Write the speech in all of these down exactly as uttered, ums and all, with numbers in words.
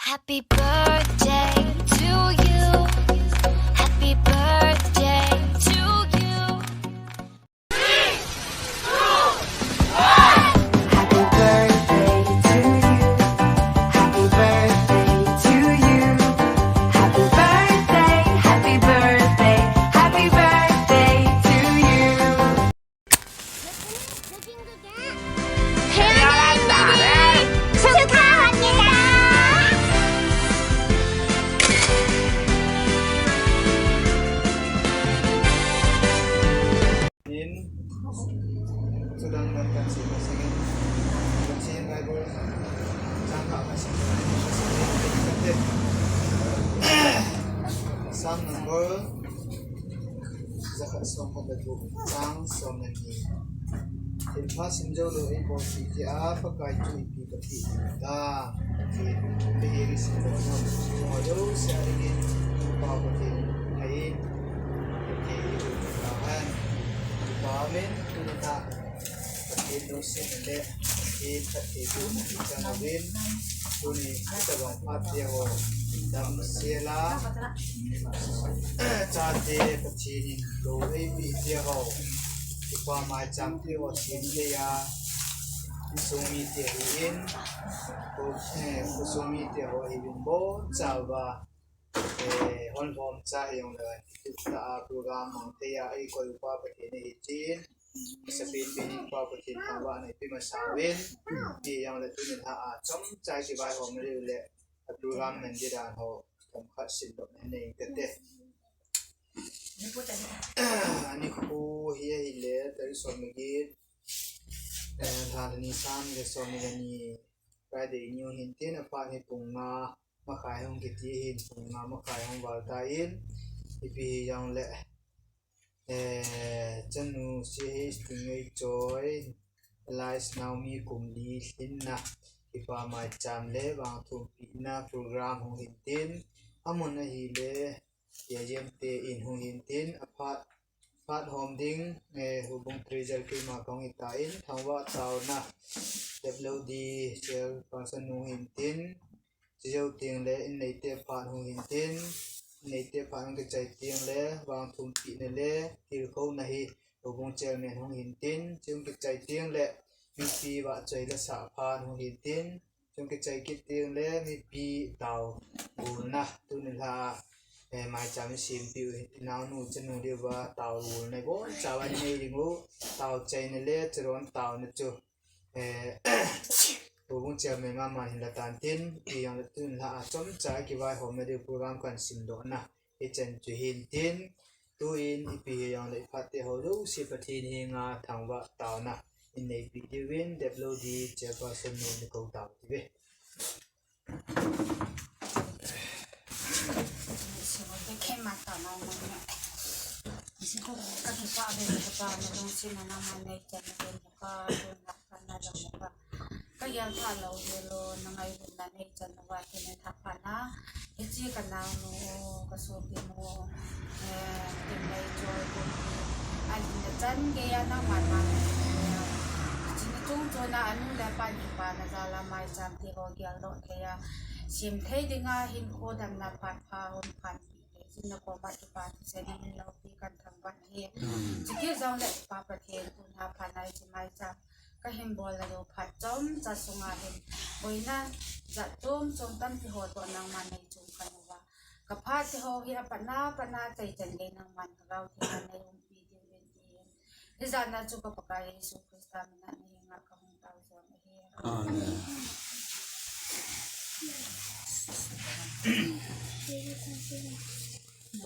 Happy birthday to you. Happy birthday to you. Happy birthday to you. Happy birthday to you. Happy birthday, happy birthday, happy birthday to you. 생일 축하합니다. In, sudang dan kan si masingin. Kan si Bible. Sangka masingin. Psalm number Zakhat som khat le gup, chang som le ni. Thilpha simjou lou eibol peh jeh a Pakai chu ipi kapeh ta. Ti, ipi isimjou lou. Mo jouse a dingin, Pau Pathen, hai, ipi isimjou ta hen. Pau min, tuni ta. Pathen lungsetna le Pathen phattheibohna i chang uvin, tuni hitobang phat teho damsel a, chate Pathen in lou eipeh teho, kipa maicham teho sem thei a, insung mite ahin, kho, eh, khosung mite ho ahin, bonchauva, eh, hon lhomcha hijongle, tah a program mang thei a eikoi u Pa Pathen ahi tin, masapen pen in Pa Pathen thangvahna ipe masa uvin, hijongle tuni lha a chomcha kivaihom diu le, a program man ding dan ho, themkhat simdohna nei kate. Nikho hi ahile, tarik som le get, eh, lha lha ni, sang le som le ni, Friday ni u hintin, aphat hi pung nga makhai hung kiti hin, pung nga makhai hung val tan, ipi hijongle, eh, chanu C H Tingngeichoi, alias Naomi kum li lhinna, kipa maicham le vangthumpehna program hung hintin, amun ahile, T I M te in hung hintin, aphat, phat hom ding, eh, houbung treasurer keima kahung hitan, thangvah taona, W D chairperson hung hintin, chujou tengle, inneite phat hung hintin, inneite phat hung kichai tengle, vangthumpehna le tilkhouna hi, houbung chairman hung hintin, chun kichai tengle, mipi vahchoi le sah phat hung hintin, chun kichai kit tengle, mipi taogolna, tuni lha a, eh, maicham isempeh u hi, naonu chanu diuva taogolna ibonchauva inei ding u, taochaina le chulon taona chu, eh, houbung chairman mama hin la tan tin, hijongle tuni lha a chomcha kivaihomna diu program kan simdohna, hichan chu hintin, tun ipi hijongle iphat teho jouse Pathen henga thangvah taona inneipeh diuvin, W D chairperson nu nikou tau tive. Kagel pha lou hel o, na ngailutna neichan uva kei nathapha na. Hiche kanaonu, kasopinu, eh, Tingngeichoi kum hi, alhinna chan geiya nangman ma, hiche ni chungchon a anu le apan kipana jal a maicham teho geldoh thei a, sem thei dinga hinkho damna phat pha hung phanpi thei jeh in nakoma kipa thusei namin loupi kan thangvah ahi. Chukit jongle Pa Pathen, tuni phat a hiche maicham kahin bolna diu phat chomcha sunga hin boina jat chom chom tampi ho toh nangman neichung khen uva, kaphat teho hi apatna patna teichan gei nangman Lhagao Theng in neiumpi diuvin tin, hijat na chu ka Pakai Jesu Christa min a nahenga kahung tao jon ahi. Amen.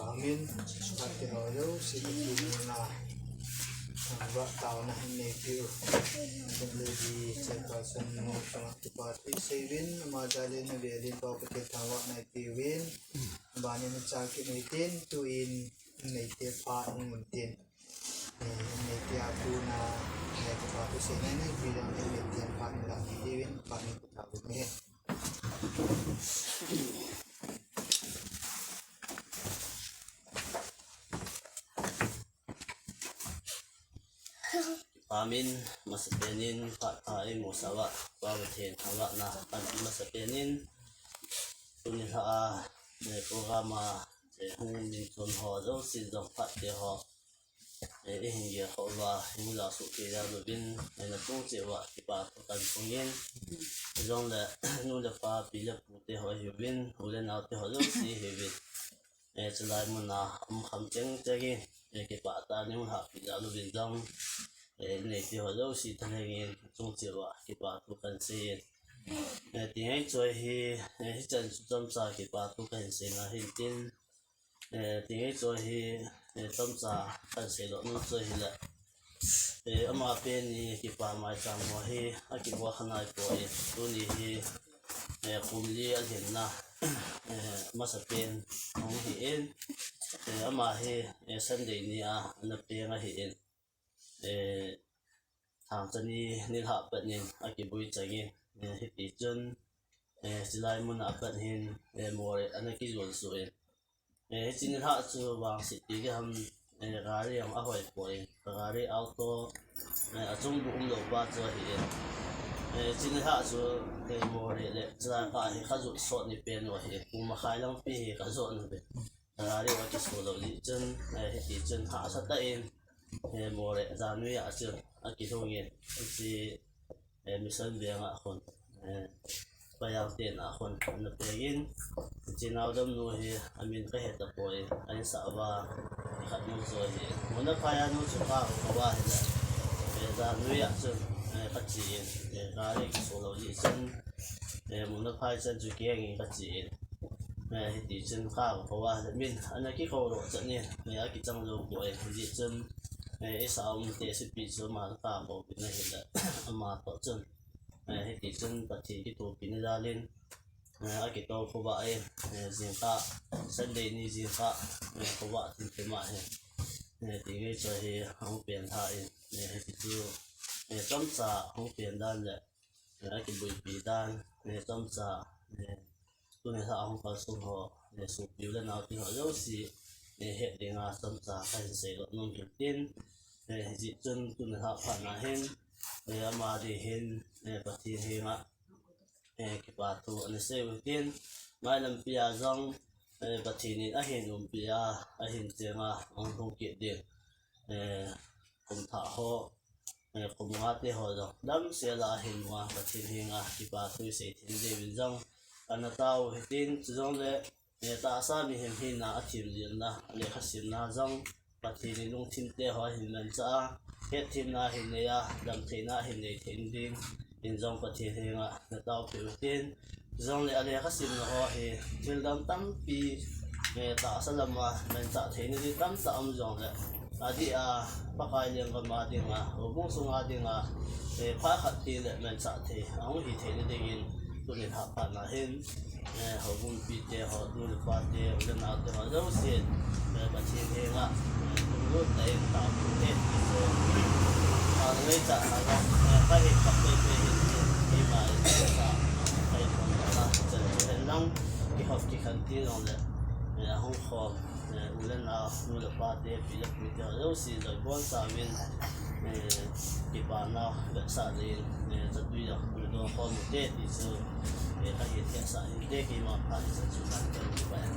Amen. Phat teho jouse Pathen henga thangvah taona hin neipeh u, Lady Chairperson nu chunga kipa thu isei uvin, ama jal in avel in Pa Pathen thangvahna ipeh uvin, abanin ichal kit u hitin, tun inneite phat hung hintin, eh, inneite a kona, eh, kipa thu seina nei pi jongle inneite phat in lah pi diuvin, phat in kithah uvin ahi. Amen. Masapen in phat pha eimusah uva, Pa Pathen thangvahna kanpe masapen in, Tha a, eh, program a, eh, hung min chun ho, jouse jong phat te ho, eh, i hin gel ho uva, i hin la suh kei jal uvin, eh, na chung cheh uva, kipa thu kan phong in, jong le, nu le pa, pi le pu te ho hiuvin, u le nao te ho jouse hiuvin. Eh, chulai mun a um kham cheng cheng in, eh, kipah tah in hung hahpeh jal uvin jong, eh, nei te ho jouse thalheng in chung cheh uva kipa thu kan sei in. Eh, ti ngai chu hi, eh, hichan chu chomcha kipa thu kan sei na hin tin, eh, ti ngai chu hi, eh, chomcha kan sei lou nom chu hi le. Eh, ama pen ni kipa maicham ho hi, akibol kha nai poi, tuni hi, eh, kum li alhinna, eh, masa pen hung hi in, eh, ama hi, eh, Sunday ni a, ana peng ahi in, eh, thangcha ni, nilhah pat in, akibui chang in, eh, hiti chun, eh, chulai mun a pat hin, eh, Moreh ana kijol suh in, Eh, hiche nilhah chu vangset ti ding ham, eh, gari jong ahoi poi, gari auto, eh, achung bu umlou pa chu ahi e. Eh, hiche nilhah chu, eh, Moreh le Chalaka hi kajot sot ni pen u ahi e, kum makhai lang pi hi kajot na ve. Gari u akiso lou jeh chun, eh, hiti chun hahsa tah in, eh, Moreh jan nui a chun akilhung in, hiche eh, Mission Veng a khun, eh, Payang ten a khun ana peng in, hiche naodam nu hi amin kahe tapoi, a insah uva khat nu chu ahi. Muna phai a nu chu ka hou uva ahile, eh, jan nui a chun, eh, kache in, eh, gari kiso lou jeh chun, eh, Muna phai chan chu kei nge kache in. Eh, hiti chun ka hou uva ahile min ana kikou lou chan in, eh, akichang lou poi, hijeh chun, eh, i sa um te sipi chu ama ka hou in ahile, ama toh chun, eh, hiti chun Pathen kitohpi na jal in, eh, akitou khovah in, eh, jingkah, Sunday ni jingkah, eh, khovah thim thim a hin, eh, ti ngai chu hi ahung pen lha in, eh, hiti chu, eh, chomcha ahung pen dan le, eh, akibuipi dan, eh, chomcha, eh, tuni lha ahung kalsong ho, eh, sopi u le nao te ho jouse, eh, het dinga chomcha kahin sei lou nom hin tin, eh, hijeh chun tuni lha phat na hin, eh, ama ding hin, eh, Pathen henga, eh, kipa thu ana sei u tin, mailam pi a jong, eh, Pathen in ahin umpi a, ahin cheng a, ahung lhung kit ding, eh, kum thah ho, eh, kum nga te ho jong, damsel a ahin mu a, Pathen henga kipa thu isei thei diuvin jong ana tao u hitin, chujongle, eh, tahsa mihem hina a themjilna, lekha simna jong, Pathen in lungthim te ho ahin manchah a, hetthemna ahin nei a, damtheina ahin nei thei ding in jong Pathen henga na taopeh u tin, chujongle a lekha simna ho hi thil dang tampi, eh, tahsa lama manchah theina ding tamtah um jongle, adeh a Pakai lenggam a dinga, houbung sunga dinga, eh, phat khat teng le manchah thei ahung hi theina dingin, tuni lha phat na hin, eh, houbung mipite ho, nu le pate, u le nao te ho jouse, eh, Pathen henga, eh, lunglut tah in taopeh u hite ti chu, ah, ngaichat a jong, eh, kahet kha pehpeh hin, keima in, eh, kahet kha pehpeh hin lang, kihop kikhen ti jongle, eh, ahung khom, eh, u le nao, nu le pate, pi le pute ho jouse, loi boncha uvin, eh, kipana vetsah in, eh, chatui jong pui dong khom u hite ti chu, eh, kahin hetsah in te, keima phat in chan chu kan tel u ahi.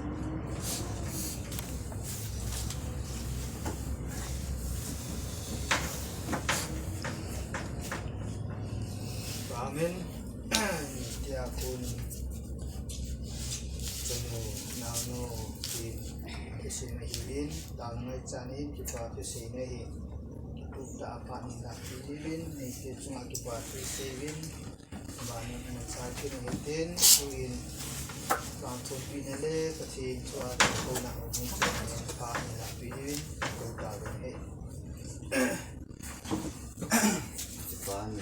Amen. Tia khun chanu naonu tin thusim ahin, tao ngaichat in kipa thusim ahin, kitup tah a phat in lah pi diuvin, neite chunga kipa thu sei uvin, Aban in ana chai kit u hitin, tuin, vangthumpi na le Pathen thu a taona houbung chunga phat in lah pi diuvin, kou tauvin ahi. Kipa in,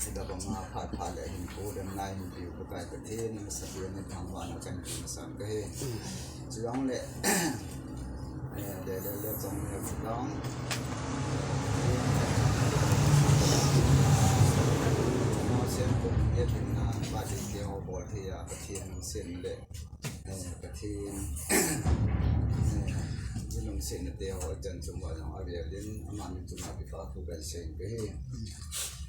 hita banga phat phat le hin kou dem nai hin piu Pakai Pathen, masapen in thangvahna kahin pe masat kahi. Chujongle, eh, le, le, le, chong le, chong. Naosen kum, eh, thim na, pa thei te ho bol thei a, Pathen lungset le, eh, Pathen, eh, lungsetna te ho chan chunga jong avel in, ama min chunga kipa thu kahin sei kahi.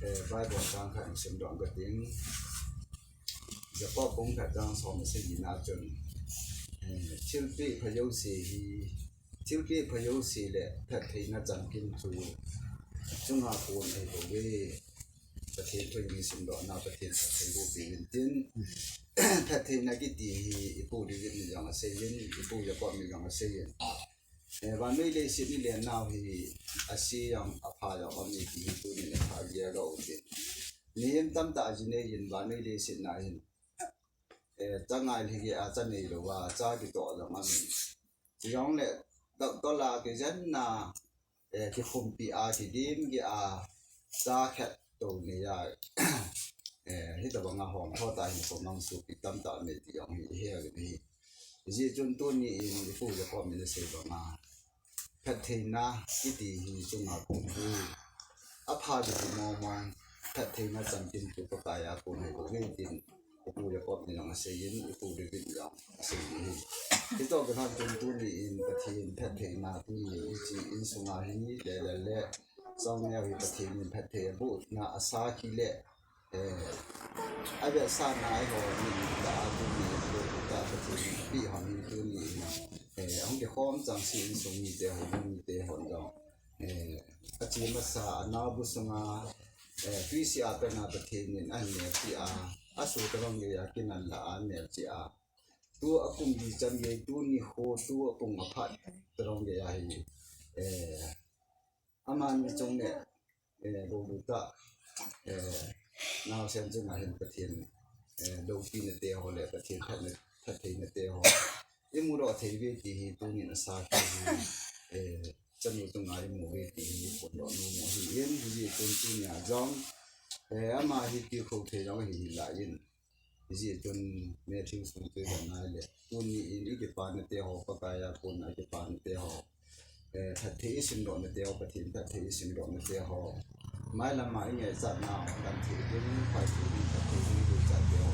Eh, Bible chang khat simdoh kating. Jakob bung khat chang som le sagi na chun, eh, thilpeh pha jouse hi, thilpeh pha jouse le phattheina chamkim chu chunga kon ahibouve. Pathen thu i simdoh na, Pathen phatthei boh peh in tin. Phattheina kiti hi i pu David in jong asei in, i pu Jakob in jong asei in. Eh, vannoi leiset i len nau hi ase jong apha jong um e ti hi tunin i pha gel u tin. Mihem tamtah ji nei in vannoi leiset na hin, eh, cha ngai lhi gei a cha neilou a cha kitoh jong um in. Chujongle doctor la kijen na, eh, kikhumpi a, kidim gei a, cha khat tou nei a, eh, hitobang a hom tho ta hinkho mang sopi tamtah um e ti jong hi i he u ahi. Hijeh chun tuni in i pu Jakob in asei banga, phattheina kiti hi chunga kon hi apha kiti mong mong, phattheina chamkim chu Pakai a kon ahibouve tin i pu Jakob in jong asei in, i pu David in jong asei in ahi. Hitoh kilhon chun tuni in Pathen phattheina tuni in hiche insunga hi le le le, Samuel hi Pathen in phatthei abohna asakhi le, eh, avetsahna eiho min ta a tuni in, ta Pathen in apeh hon hi tuni in, eh, ahung kikhom chang se insung mite ho, mite hon jong, eh, ache masa a naobu sunga, eh, tuisih a patna Pathen in ahin neh peh a, asoh tobang gei a kinan la a neh peh a, tua kum li chan gei, tuni kho tua pung aphat tobang gei a hi, eh, amani chung le, eh, lou lou tah, eh, naosen chunga hin Pathen, eh, loupina te ho le Pathen phatna, phattheina te ho i mudoh thei uve ti hi tunin asakhi hi, eh, chanu chunga i mu uve ti hi i phondoh nom u ahi in, hijeh chun tunia jong, eh, ama hi tilkhou thei jong ahi lai in. Hijeh chun Matthew sung chu i vet na le, tuni in i kipana te ho, Pakai a kona kipana te ho, eh, phatthei i simdohna te ho, Pathen phatthei i simdohna te ho, mailam a i ngaichat nau, damthei ding, phatthei ding, phatthei ding, deichat te ho,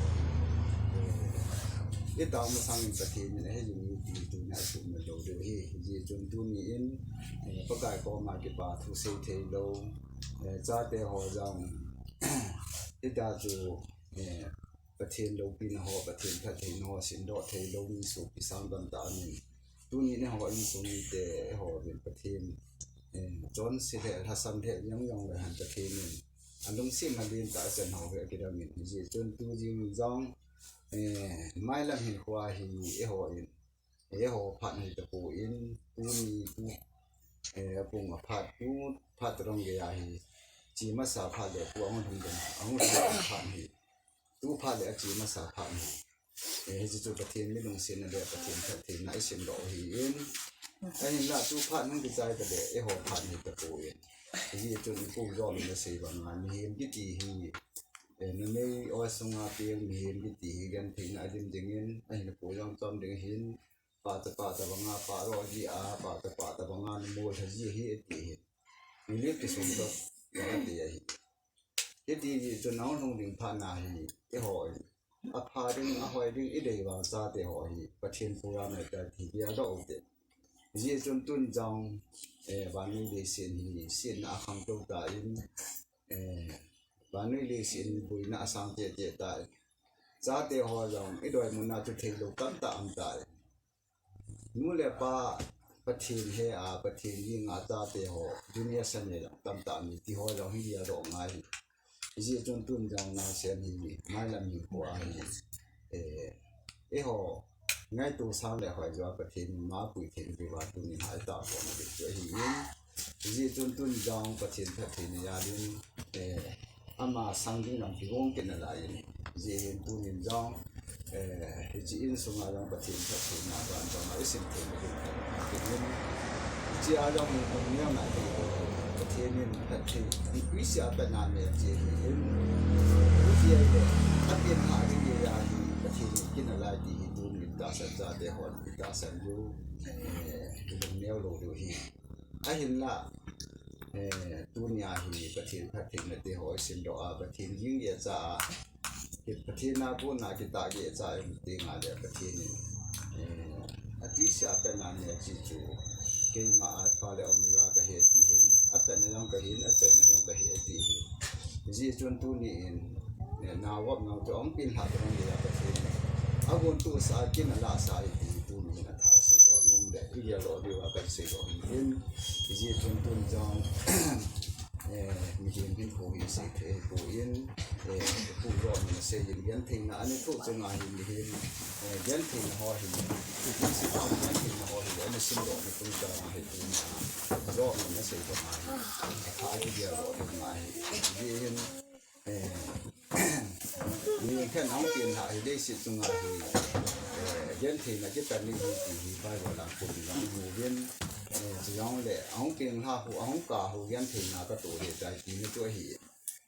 eh, i tao masang in Pathen in ahe jing u ti tunia i thum na lou diu ahi. Hijeh chun tuni in, eh, Pakai koma kipa thu sei thei lou, eh, chate ho jong, hitia chu, eh, Pathen loupina ho, Pathen phattheina ho simdoh thei lou mi sopi sang tamtah um in. Tuni in eiho insung mite, eiho vin Pathen, eh, chonse le lhasam le jong jong le hen Pathen in alungsetna len tah a achan ho hi akidang in. Hijeh chun tu jing jong, eh, mailam hinkho hi eiho in, eiho phat hi tapon, tuni tu, eh, apung aphat, tu phat tobang gei a hi che masa phat le tu ahung lhung ding, ahung lhung ding phat hi, tu phat le ache masa phat hi. Eh, hiche chu Pathen mi lungsetna le Pathen phattheina i simdoh u ahi in. Ahinla tu phat hung kichai ta le eiho phat hi tapon. Hijeh chun i pu Job in asei banga mihem kiti hi, eh, numei oi sunga peng mihem kiti hi gentheina alim ding in, ahin pu jong chom ding ahin, pah ta, pah tabanga pah ro ji a, pah ta, pah tabanga numei lha ji ahi ati ahi. Milim kisung toh ati ahi. Hiti jeh chun ahung lhung ding phat na hi, eiho in apha ding, ahoi ding i dei vang chate ho hi Pathen program ahi ti gel doh u hite. Hijeh chun tun jong, eh, vannoi leiset hi setna a khangtou ta in, eh, vannoi leiset hi boina asang tete ta in, chate ho jong i doimun a chu theilou tamtah um ta in. Nu le pa Pathen he a, Pathen ging a chate ho, junior senior jong tamtah um e ti ho jong hi gel doh ngai hi. Hijeh chun tun jong naosen hi, mailam hinkho a hi, eh, eiho ngaito sang le hoi joh a Pathen in ma pui thei diu va tunin hai ta pon ding chu ahi in. Hijeh chun tun jong Pathen phattheina jal in, eh, ama sang ding lam kigong kit nalai in. Hijeh hin tunin jong, eh, hiche insunga jong Pathen phattheina ban jong i sim thei ding in. Hiche a jong hi lungneo ngai ding, Pathen in phatthei, tuisih a patna neh cheh ahi in. Hiche a le, apen ha ding gei a hi Pathen in kinalai ti hi tunin tahsan chate hon i tahsan diu, eh, lungneo lou diu ahi. Ahinla, eh, tunia hi Pathen phattheina te ho i simdoh a, Pathen ging geicha a, Pathen a kona kitah geicha a i um teng le Pathen in, eh, atuisih a patna neh cheh chu, keima Alpha le Omega kahi ati hin, apatna jong kahin, achaina jong kahi ati hin. Hijeh chun tuni in, eh, nao vop nao chu ahung peng lhah ding ahi a Pathen in. Agon tu sa kin ala sa ahi ti tuni hin athah seidoh nom le, igel doh diu a kaseidoh hin. Hijeh chun tun jong, eh, mihem hinkho hi seithei ahipoi, eh, pu jong in asei in gentheina ana thoh chunga hi mihem, eh, gentheina ho hi, gentheina ho hi ana simdoh na tung chang ahi tuni a. Jong in asei bang ahi. Athah a kigel doh ding ahi. Hijeh hin, eh, mi khat ahung peng lhah hi leiset chunga hi, eh, gentheina kitan ding ahi ti hi Bible a kon jong imu uvin, eh, chujongle ahung peng lhah ho, ahung kah ho gentheina katoh lheh tai tina chu ahi.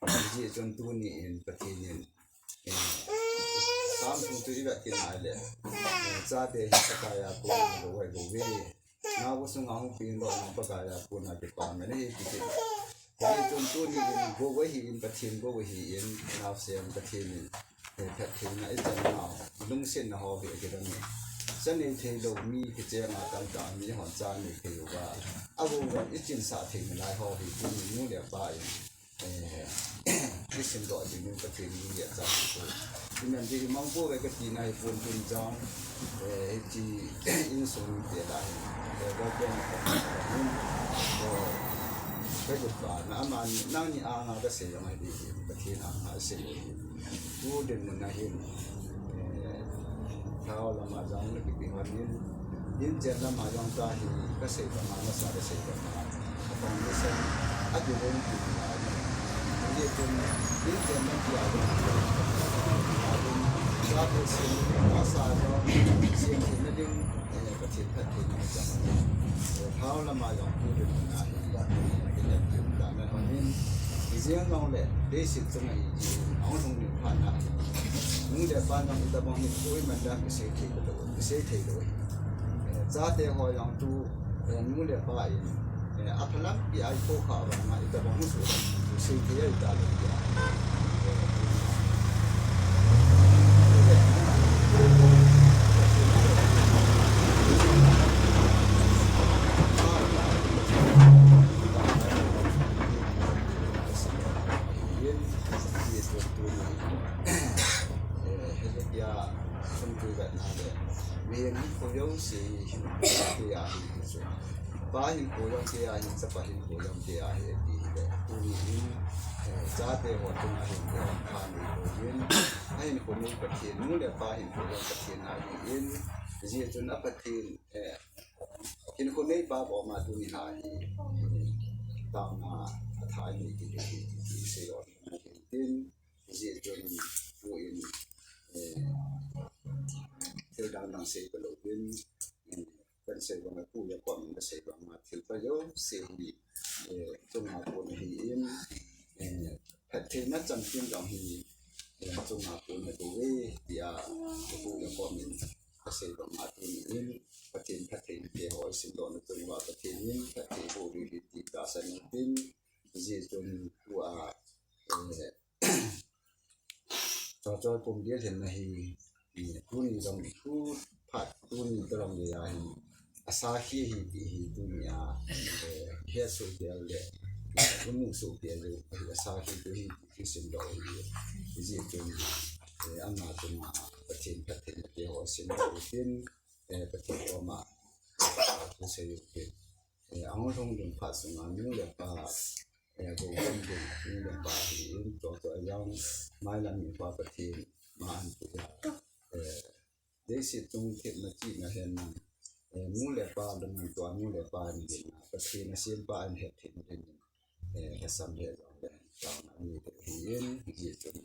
Hijeh chun tuni in Pathen in, eh, Psalm sung chu ivet kit nai le, eh, chate hi Pakai a kona gou ahi bouve. Naobu sunga hung peng lou nang Pakai a kona kipah ahi ti kit. Hijeh chun tuni in gou ahin, Pathen gou ahin, naosen Pathen in, eh, phattheina ichan nau, lungsetna ho hi akidang e. Cha nei thei lou mi kichenga tamtah mi hon cha nei thei uva, agou gam ichinsah thei nalai ho hi tuni nu le pa in, eh, isimdoh ding in Pathen in ngai chan chu. Iman ding imang pouve kati nahi pon tun jong, eh, hiche insung mite lah hin, eh, Reverend Pathen in, eh, kajupa na aman nangni anga kasei jong ahi ding, Pathen anga asei ahi. Tu dinmun a hin, eh, thao lama jong nakipe hon in, inchen lama jong tahi, kasei banga, nasa kasei banga, a foundation akihong kit nalai. Hijeh chun, inchen lama jong, chate sin, nasa jong, sin kit na ding, eh, Pathen phattheina chang. Eh, thao lama jong tu dinmun a hin, eh, kilah kit tana hon in, ijeng jong le, leiset chunga hi, ahung lhung ding phat na hi. Nu le pa jong itobang hi, koiman jong kisei thei lou, kisei thei lou hi. Eh, chate ho jong tu, eh, nu le pa in, eh, apha lampi a ikhoh kha uva, itobang hung soh, kisei thei ahi talou hi. Mihem hinkho jouse hi hinkho kei ahi ti chu. Pa hinkho jong kei ahi, chapa hinkho jong kei ahi, ati hile. Tuni hin, eh, chate ho chunga hin, eh, pha nei pouvin. Ahinkho nei Pathen, nu le pa hinkho jong Pathen ahin. Hijeh chun a Pathen, eh, hinkho neipa koma tuni a hi, taona athah a nei kit ding ahi ti sei lou ding ahi. Tin, hijeh chun, pu in, eh, thil dang dang sei talou vin, eh, kasei banga, pu Jacob in asei banga, thil pha jouse hi, eh, chunga kon ahin, eh, phattheina chamkim jong hi, eh, chunga kon ahi bouve, tia, pu Jacob in asei banga, tuni in, Pathen phattheina te ho isimdoh na chunga Pathen in phatthei boh ding ahi ti tahsan in tin, hijeh chun tua, eh, Chachoi pum dia lhenna hi, eh, tuni jong thu phat tuni toh jong geiya hi, asakhi ahi ti hi tuni a, eh, hesoh vel le, imusoh vel le, asakhi chu ahi ti simdoh ahi, hijeh chun, eh, ama chunga Pathen phattheina te ho simdoh utin, eh, Pathen koma, eh, thusei utin, eh, ahung lhung ding phat sunga nu le pa, eh, gou gam ding, nu le pa hi in, chua chua jong, mailam mi pa Pathen, ma an pu ja, eh, leiset chung thepna chihna hen, eh, nu le pa, lunghan tua nu le pa in ding, Pathen asempa in hetthei ding, eh, lhasam le jong le, taona nei ding ahin, hijeh chun,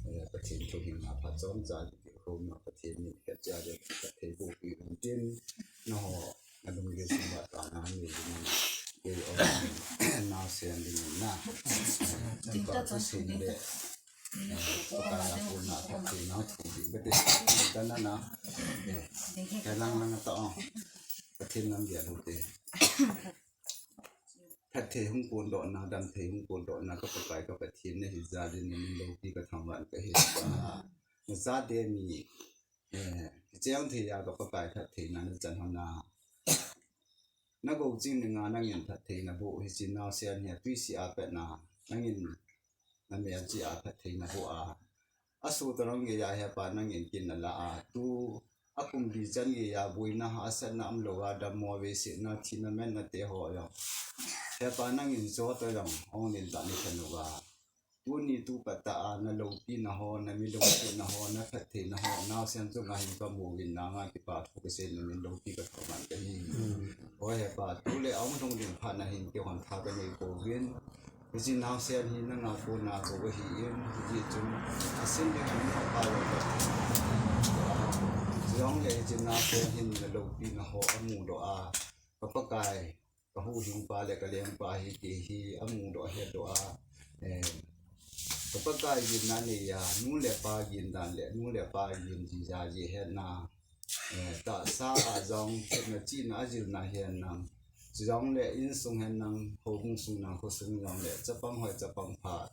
eh, Pathen thu hin apha chomcha ding, khoma Pathen in hetcha ding, phatthei boh peh un tin, nangho, nalunggel sung uva taona nei ding, kei jong, naosen ding na, eh, kipa thu sim le, eh, Pakai a kona phattheina thum ding, Pathen, tana na, eh, kalang lang ta o, Pathen lam dia lu te. Phatthei hung kondohna, damthei hung kondohna, ka Pakai ka Pathen nahi jal in, namin loupi ka thangvah in kahi. Nachate mi, eh, cheng thei a ka Pakai phattheina nachan hon a. Nagou ching dinga nangin phattheina boh, hiche naosen hi atui sih a petna, nangin namelchih a phattheina boh a, Asoh toh nang geiya Hepa nangin kin nala a, tu akum li chan geiya boina hahsatna umlou a, dammo veisetna thina menna te ho jong Hepa nangin jo toh jong hung nin tah ni khen uva. Tuni tu pat a, na loupina ho, na mi lungsetna ho, na phattheina ho, naosen chunga hin kamu uvin nanga kipa thu kasei nungin loupi kathum man kahi. O Hepa, tu le ahung lhung ding phat na hin kihon tha kanei pouvin. Hiche naosen hi nanga kona kou ahin, hijeh chun asin ding ahin pa lo ka. Chujongle hiche naosen hin na loupina ho amu doh a, ka Pakai, ka huhhingpa le ka lengpa ahi ti hi amu doh ahet doh a, eh, ka Pakai ginna neiya, nu le pa gindan le nu le pa gin jija ji hetna, eh, tahsa a jong thepna chihna ajilna hen lang, chujongle insung hen lang, houbung sung lang, khosung jongle chapang hoi chapang pha,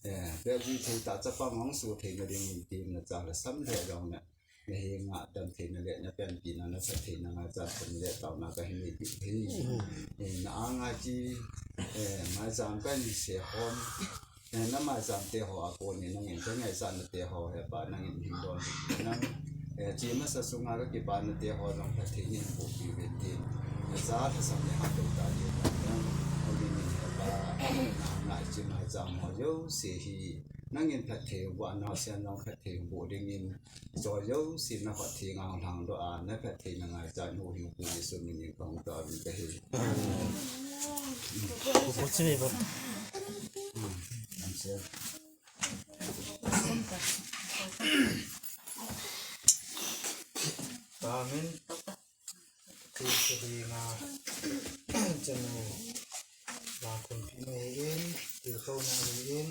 eh, beh ji thei tah chapang hung suh theina dingin tina cha le sam le jongle, na henga damtheina le na panpina, na phattheina ngaichat thei le taona kahin nei diu ahi. Eh, na anga chi, eh, maicham kahin seikhom, eh, na maicham te ho a kon in nangin kangaichatna te ho Hepa nangin hin don nang, eh, chi masa sunga kakipana te ho jong phatthei in pohpeh uvin tin. Nacha lhasam le hatah tah ding nang, houin in Hepa, na anga chi maicham ho jouse hi nangin phatthei boh a, naosen jong phatthei boh dingin, choi jouse na phatthei ngah lhang doh a, na phattheina ngaichat in huhhingpu Jesu minin kahung taovin kahi. Amen. Tuchung dinga chanu la kumpi mei in, tilkhouna mei in,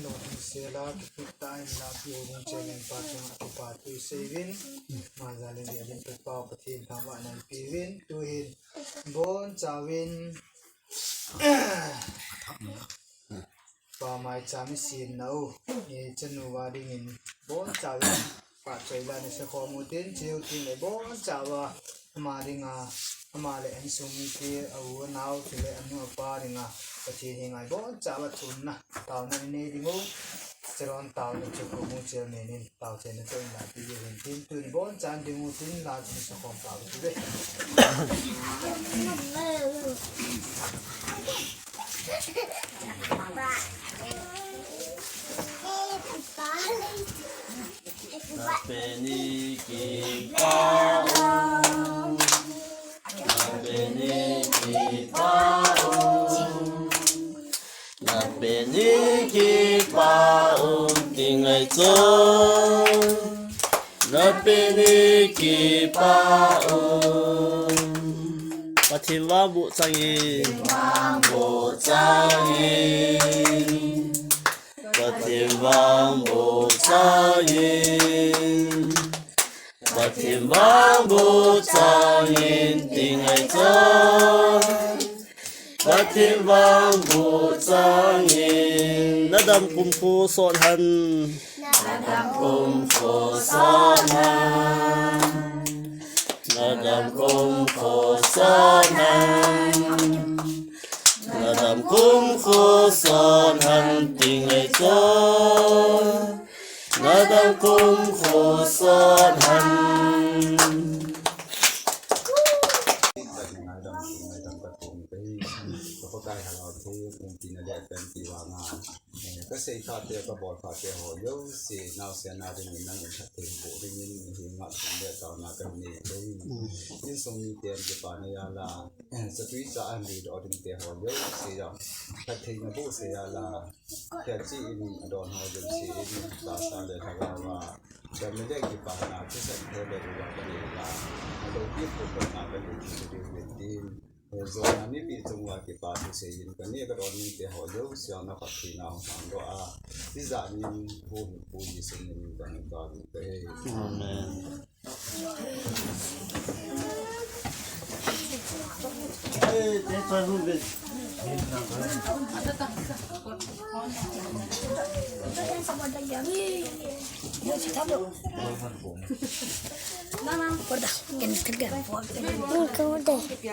lungthim sela kipeh tah in la piu mun chen in pa chunga kipa thu seiyuvin, ma jal in dia din pe pau Pathen thangvahna in peuvin, tuhin bonchauvin, Pa maicham isinna u, i chanu va dingin bonchauvin pahchoi la in seikhom utin, chuteng le bonchauva ama dinga, ama le insung mite, a u, a nao, chule anu, apa dinga Pathen henga ibonchauva thumna, taona inei ding u, chuleh taona chu Pu Mungchel Menin. Pau chen na chon la ti hin tin tun bonchan ding u tin la tin seikhom pau ti ve. Napeni kipa o, napeni kipa o. Napeni kipa um ti ngai chon. Napeni kipa um. Pathen vangboh changin. Vangboh changin. Pathen vangboh changin. Pathen vangboh changin ti ngai chon. Pathen vangboh changin. Nadam kumkho sot hen. Nadam kumkho sot hen. Nadam kumkho sot hen. Nadam kumkho sot hen ti ngai chon. Nadam kumkho sot hen. Ka Pakai Lhagao Theng umpi na le panpi vanga, eh, ka seikhate, ka bolkhate ho jouse, naosen a dingin nangin phatthei boh dingin, hi ngah thum le taona ka nei. Insung miten kipana jal a, eh, chatui cha ahin doh ding te ho jouse jong, phatthei na bohse jal a, Kei chi in adon ho jouse in tahsa le lhagao a, dam le kipana, thisan thei le uva ka nei uva, aloupi phatna ka nei thei diu ahi tin. Jona mipi chunga kipa thu seiyin ka nei ka don mite ho jouse a na phattheina hung mang doh a, tijat in Pu, Pu Jesu min in ka hung ka ve. Amen.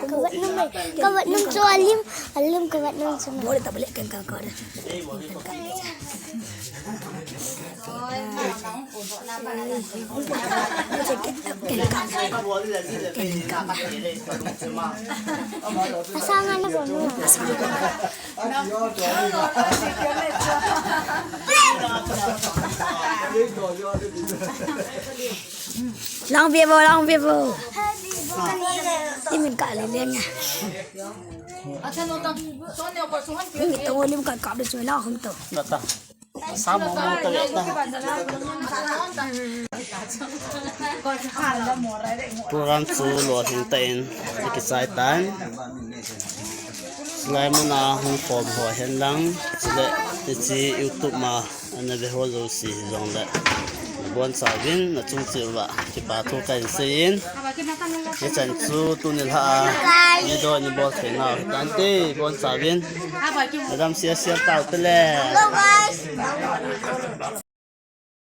Kavat nung, kavat nung chu alim, alim kavat nung chu. Bol ta balik kan kan kan. Asang ana bom. Lang vivo, lang vivo. Ni min ka le leng. Ni to lim ka ka le choi la hum to. Nata. Samo mo ta ta. Program chu lo hin ta in. Ki sai tan. Lai muna hung form ho hen lang. Chule, hiche YouTube ma. Ana ve ho jouse jongle. Bon chauvin na chung cheh uva. Kipa thu kahin seiyin. Hichan chu tuni lha a. Ni do ni bol thei nau. Tante bon chauvin. Adam sia sia tau te le.